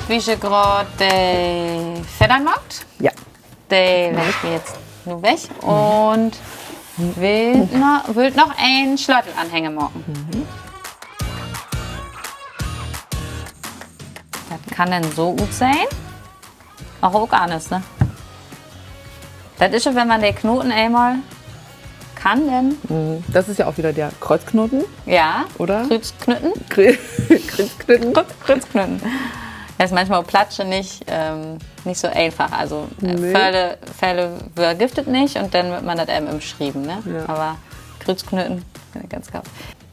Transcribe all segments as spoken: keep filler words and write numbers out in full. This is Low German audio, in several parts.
Wi hebbt graad de Feddern maakt. Ja. De legg ik jetzt nu weg un will no-, will noch en Slötelanhänger maken. Dat kann denn so utsehn. Aver ok anners, ne? Dat is so, wenn man de Knoten eenmal kann, denn. Mhm. Das ist ja auch wieder der Kreuzknoten. Ja, oder? Krüüzknütten. Krü-, Krüüzknütten. Krüüz-, Krüüzknütten. Dat is manchmal op Platt nich, ähm, nich so eenfach. Also, äh, nee. Vele, vele Wöör gifft dat nich un denn mutt man dat even ümschrieven, ne? Ja. Aver Krüüzknütten, ja, ganz klar.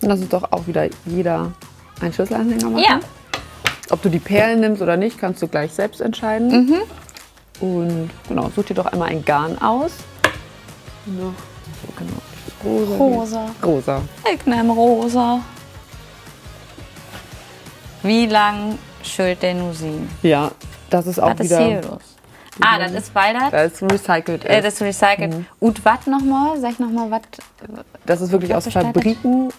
Lass uns doch auch wieder jeder einen Schlüsselanhänger machen. Ja. Ob du die Perlen nimmst oder nicht, kannst du gleich selbst entscheiden. Mhm. Und genau, such dir doch einmal ein Garn aus. Noch, genau. Rosa. Rosa. Rosa. Ik nehm rosa. Wo lang schüllt de nu sien? Ja, das ist auch wieder. Wat is hier los? Ah, dat is, wiel dat, dat recycelt is. Dat is recycelt. Mhm. Ut wat nochmal? Segg nochmal, wat. Das ist wirklich aus Fabriken,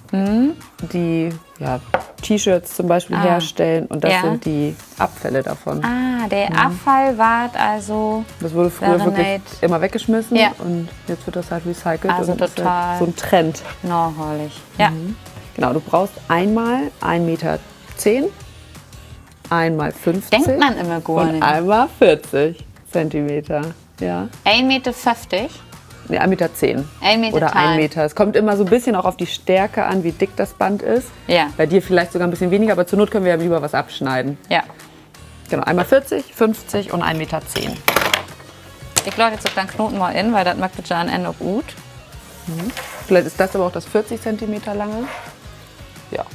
die, ja, T-Shirts zum Beispiel herstellen und das sind die Abfälle davon. Ah, de Affall warrt also. Das wurde früher wirklich immer weggeschmissen und jetzt wird das halt recycelt und ist halt so ein Trend. Also total nachhaltig. Ja. Mhm. Genau, du brauchst einmal ein Meter zehn, einmal fünfzig und einmal vierzig Zentimeter. Denkt man immer gor nich. Ja. Een Meter föfftig? Nee, ein Meter zehn. Een Meter zehn. Oder ein Meter. Es kommt immer so ein bisschen auch auf die Stärke an, wie dick das Band ist. Ja. Bei dir vielleicht sogar ein bisschen weniger, aber zur Not können wir ja lieber was abschneiden. Ja. Genau, einmal vierzig, fünfzig und ein Meter zehn. Ik laat jetzt ok den Knoten mal in, wiel dat maakt dat ja an Enn ok ut. Mhm. Vielleicht ist das aber auch das vierzig Zentimeter lange. Ja.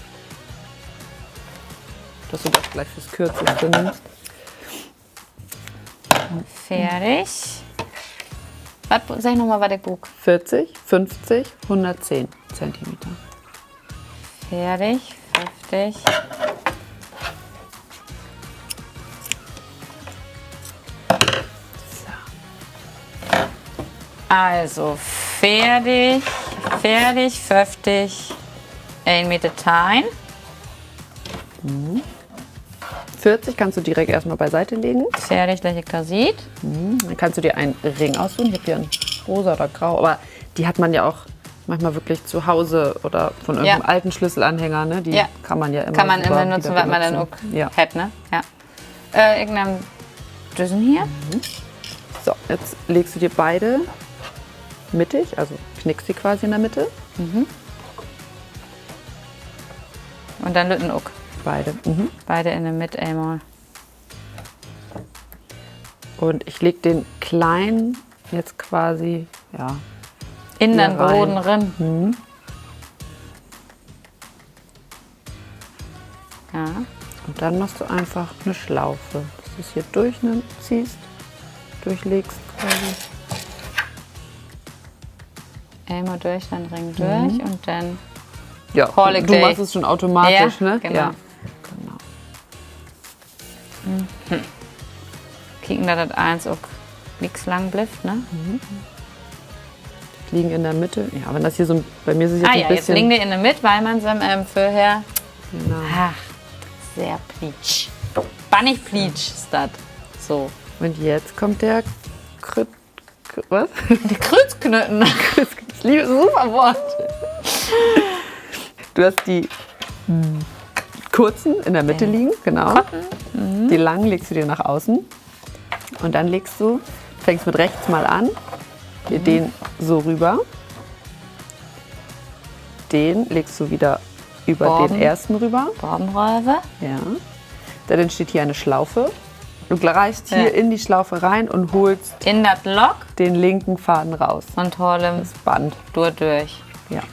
Dass du das vielleicht fürs Kürzeste nimmst. Fertig. Wat, segg noch mal, wat ik bruuk. Vierzig, fünfzig, hundertzehn Zentimeter. Fertig, föfftig. So. Also, fertig, fertig, föfftig, een Meter teihn. Mhm. Vierzig kannst du direkt erstmal beiseite legen. Fertig, legg ik dor Siet. Mhm. Dann kannst du dir einen Ring aussuchen. Ich hab hier einen rosa oder grau, aber die hat man ja auch manchmal wirklich zu Hause oder von irgendeinem alten Schlüsselanhänger, ne? Die kann man ja immer super wieder benutzen. Kann man immer nutzen, wat man denn ok hett, ne? Ja. Äh, ik nehm düssen hier. Mhm. So, jetzt legst du dir beide mittig, also knickst sie quasi in der Mitte. Mhm. Un denn lütten ok. Beide. Mhm. Beide in de Midd eenmal. Und ich leg den kleinen jetzt quasi, ja, in den groten rin. Mhm. Ja. Und dann machst du einfach eine Schlaufe. Dass du es hier durchnimmst, ziehst, durchlegst quasi. Eenmal dörch den Ring dörch un denn, ja, du machst es schon automatisch, ne? Ja, genau. Kieken, dat dat allens ok glieks lang blifft, ne? Die liegen in der Mitte. Ja, wenn das hier so, bei mir ist es jetzt ein bisschen. Ah ja, jetzt liggen de in de Midd, wiel man se, ähm, vörher. Genau. Ach, sehr plietsch. Bannig plietsch is dat. So. Und jetzt kommt der Krüt-, K-, was? De Krüüzknütten. Ich liebe, super Wort. Du hast die, mm, kurzen in der Mitte liegen, genau. Die langen legst du dir nach außen. Und dann legst du, fängst mit rechts mal an, dir den so rüber. Den legst du wieder über den ersten rüber. Baven röver. Ja. Dann entsteht hier eine Schlaufe. Du greifst hier in die Schlaufe rein und holst den linken Faden raus. Un haal em dor dörch. Das Band.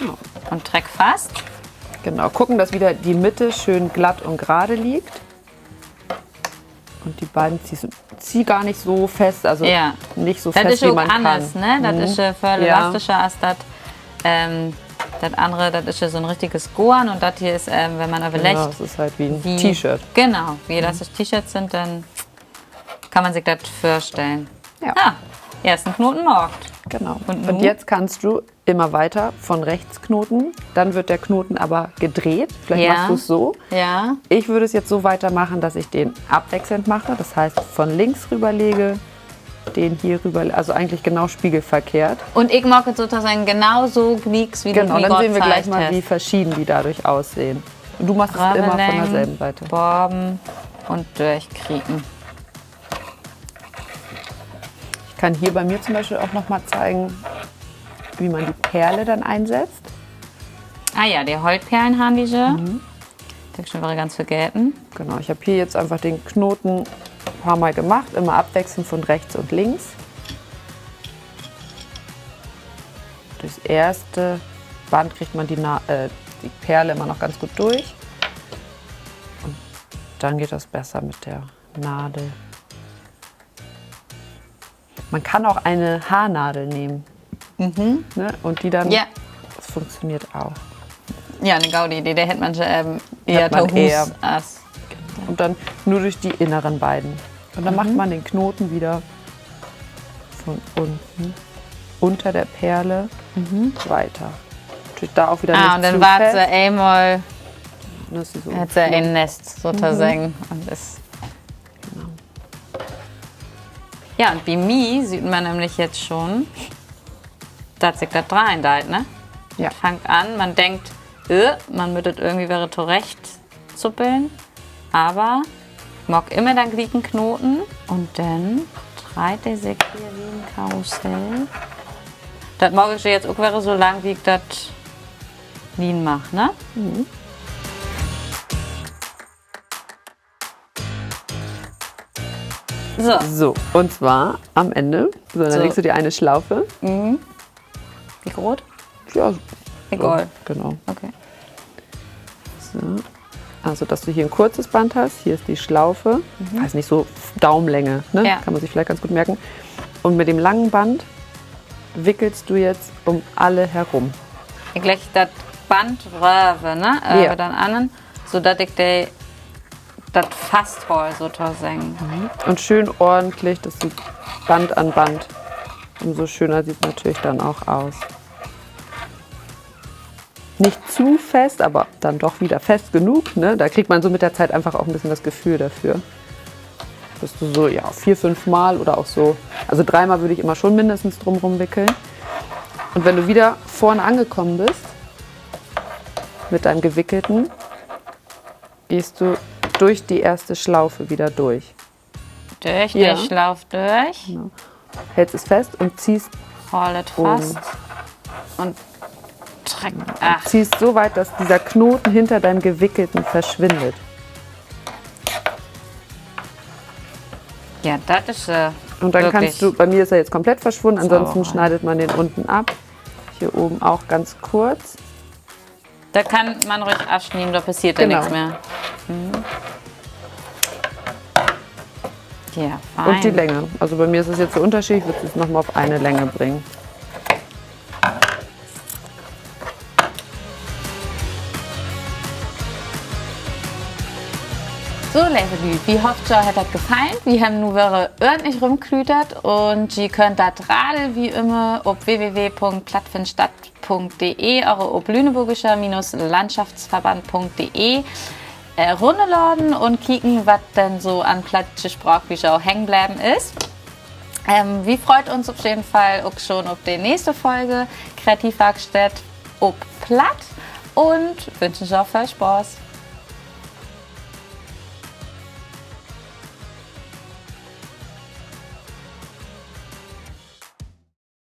Ja. Un treck fast. Genau, gucken, dass wieder die Mitte schön glatt und gerade liegt. Und die beiden ziehst du, zieh gar nicht so fest, also nicht so fest, wie man kann. Dat is ok anners, ne? Dat is, äh, veel elastischer as dat, ähm, dat annere, dat is ja so 'n richtiges Goorn un dat hier is, ähm, wenn man överleggt, genau, wie elastisch T-Shirts sünd, denn kann man sik dat vörstellen. Ja. Ah, eersten Knoten maakt. Genau. Und jetzt kannst du immer weiter von rechts knoten. Dann wird der Knoten aber gedreht. Vielleicht machst du es so. Ja. Ich würde es jetzt so weitermachen, dass ich den abwechselnd mache. Das heißt, von links rüberlege, den hier rüber, also eigentlich genau spiegelverkehrt. Un ik maak dat sotoseggen genau so glieks, wie du mi graad zeigt hest. Genau, dann sehen wir gleich mal, wie verschieden die dadurch aussehen. Und du machst es immer von derselben Seite. Röverleggen, baven un dörchkriegen. Ich kann hier bei mir zum Beispiel auch noch mal zeigen, wie man die Perle dann einsetzt. Ah ja, de Holtperlen harrn wi je. Dat heff ik schon wedder ganz vergeten. Genau, ich hab hier jetzt einfach den Knoten ein paar Mal gemacht, immer abwechselnd von rechts und links. Durchs erste Band kriegt man die, Na- äh, die Perle immer noch ganz gut durch. Und dann geht das besser mit der Nadel. Man kann auch eine Haarnadel nehmen. Ne? Und die dann, das funktioniert auch. Ja, 'ne gode Idee. De hett man, ähm, ehr to Huus as. Und dann nur durch die inneren beiden. Und dann macht man den Knoten wieder von unten, unter der Perle, weiter. Natürlich da auch wieder nicht zu fest. Ah, un denn warrt se eenmal, hett se en Nest sotoseggen un is, genau. Ja, un bi mi süht man nämlich jetzt schon, dat sik dat dreihn deit, ne? Ja. Fangt an, man denkt, äh, man mutt dat irgendwie wedder torecht zuppeln. Aver maak immer den glieken Knoten un denn dreiht de sik hier wie en Karussell. Dat maak ik so jetzt ok wedder so lang, wie ik dat lienen mag, ne? So. So, und zwar am Ende. So, dann legst du dir eine Schlaufe. Wie groot? Ja, so, genau. Okay. So. Also, dass du hier ein kurzes Band hast, hier ist die Schlaufe. Weiß nicht, so Daumenlänge, ne? Ja. Kann man sich vielleicht ganz gut merken. Und mit dem langen Band wickelst du jetzt um alle herum. Ik legg dat Band röver, ne? Över den annern, so dat ik de, dat fasthaal sotoseggen. Und schön ordentlich, dass du Band an Band, umso schöner sieht es natürlich dann auch aus. Nicht zu fest, aber dann doch wieder fest genug, ne? Da kriegt man so mit der Zeit einfach auch ein bisschen das Gefühl dafür, dass du so, ja, vier, fünf Mal oder auch so, also dreimal würde ich immer schon mindestens drumrum wickeln. Und wenn du wieder vorne angekommen bist mit deinem Gewickelten, gehst du durch die erste Schlaufe wieder durch. Dörch de Schlauf dörch. Genau. Hältst es fest und ziehst Hool dat fast un treck. Ach. Ziehst so weit, dass dieser Knoten hinter deinem Gewickelten verschwindet. Ja, dat is, äh, Und dann kannst du, bei mir ist er jetzt komplett verschwunden, ansonsten schneidet man den unten ab. Hier oben auch ganz kurz. Dat kann man ruhig afsnieden, dor passeert denn nix mehr. Ja, fein. Und die Länge. Also bei mir ist es jetzt so unterschiedlich, ich würd es noch mal auf eine Länge bringen. So, leve Lüüd, wi hofft, jo hett dat gefallen. Wi hebbt nu wedder ordentlich rümklütert un ji köönt dat Radel wie ümmer op w w w Punkt plattfindstadt Punkt d e oder op lüneborgischer Minus Landschaftsverband Punkt d e, äh, runnerladen un kieken, wat denn so an plattdüütsche Spraak bi jo hangen bleven is. Ähm, wi freut uns op jeden Fall ok schon op de nächste Folge Kreativwarksteed op Platt un wünschen jo veel Spaaß.